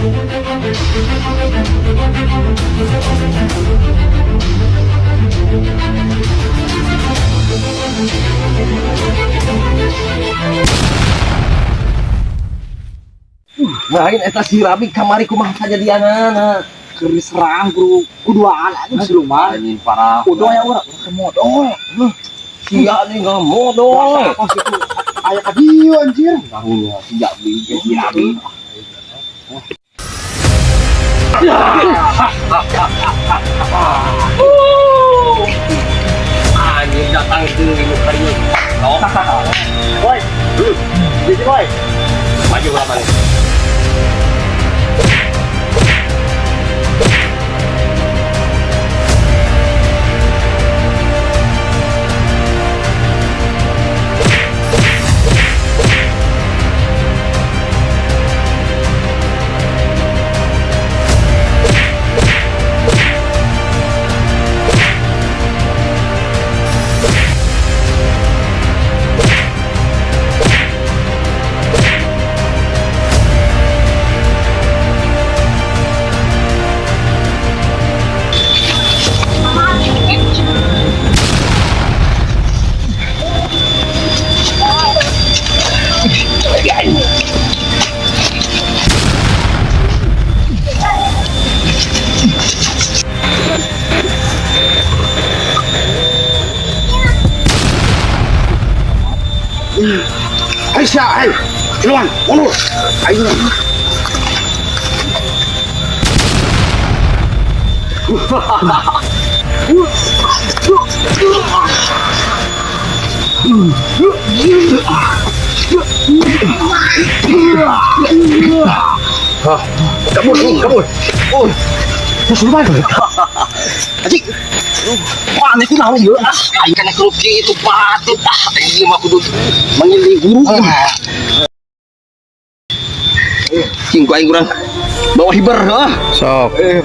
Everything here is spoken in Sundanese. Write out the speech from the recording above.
Lain eta si Rabi kamari kumaha kajadianana? Keur diserang ku kuduaan anjing siluman. Anjing parah. Udah ya urang keur modol. Sia nih nggak modol. Apa situ? Aya ka dieu anjir. Karunya si Jabi jeung si Rabi. Anjing datang ke nu karieu. Oh, Woi. Jadi woi. Maju berapa nih? Hai sia, hai. Keluar, mundur. Ayo. Kabur, kabur. Oh, Siluman. Anjing. Wah, ini kunaon ieu? Ah, aing kana keruki itu patut ah, aing mah kudu manggil deui guru. Cing ku aing kurang bawa hiber, ah. Sok. Eh,